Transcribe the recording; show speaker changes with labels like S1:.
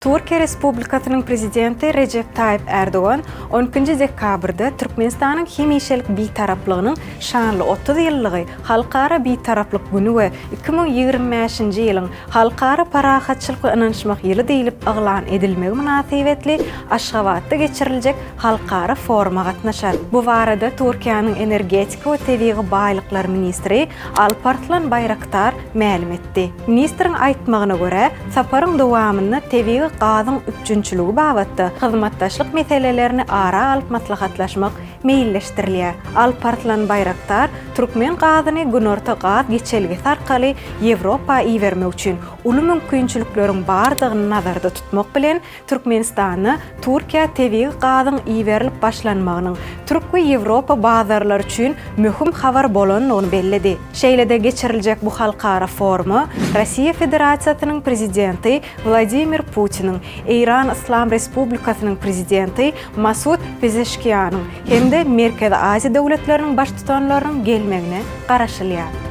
S1: Türkiýe Respublikasynyň Prezidenti Rejep Taýyp Ärdogan on ikinji dekabrda Türkmenistanyň hemişelik Bitaraplygynyň şanly 30 ýyllygy, Halkara Bitaraplyk güni we 2025-nji ýylyň Halkara parahatçylyk we ynanyşmak ýyly diýlip yglan edilmegi mynasybetli Aşgabatda geçiriljek halkara foruma gatnaşar. Bu barada Türkiýäniň energetika we tebigy baýlyklar ministri Alparslan Baýraktar mälim etdi. Ministriň aýtmagyna görä, saparyň dowamynda tebigy gazyň üpjünçiligi babatda hyzmatdaşlyk meselelerini ara alyp maslahatlaşmak meýilleşdirilýär. Alparslan Baýraktar türkmen gazyny Günorta gaz geçelgesi arkaly Ýewropa ibermek üçin uly mümkinçilikleriň bardygyny nazarda tutmak bilen, Türkmenistanda Türkiýä tebigy gazyň iberilip başlanmagynyň türk we ýewropa bazarlary üçin möhüm habar bolandygyny belledi. Şeýle-de geçiriljek bu halkara foruma Russiýa Federasiýasynyň Prezidenti Wladimir Putiniň, Eýran Yslam Respublikasynyň Prezidenti Masud Pezeşkianyň hem-de Merkezi Aziýa döwletleriniň Baştutanlarynyň gelmegine garaşylýar.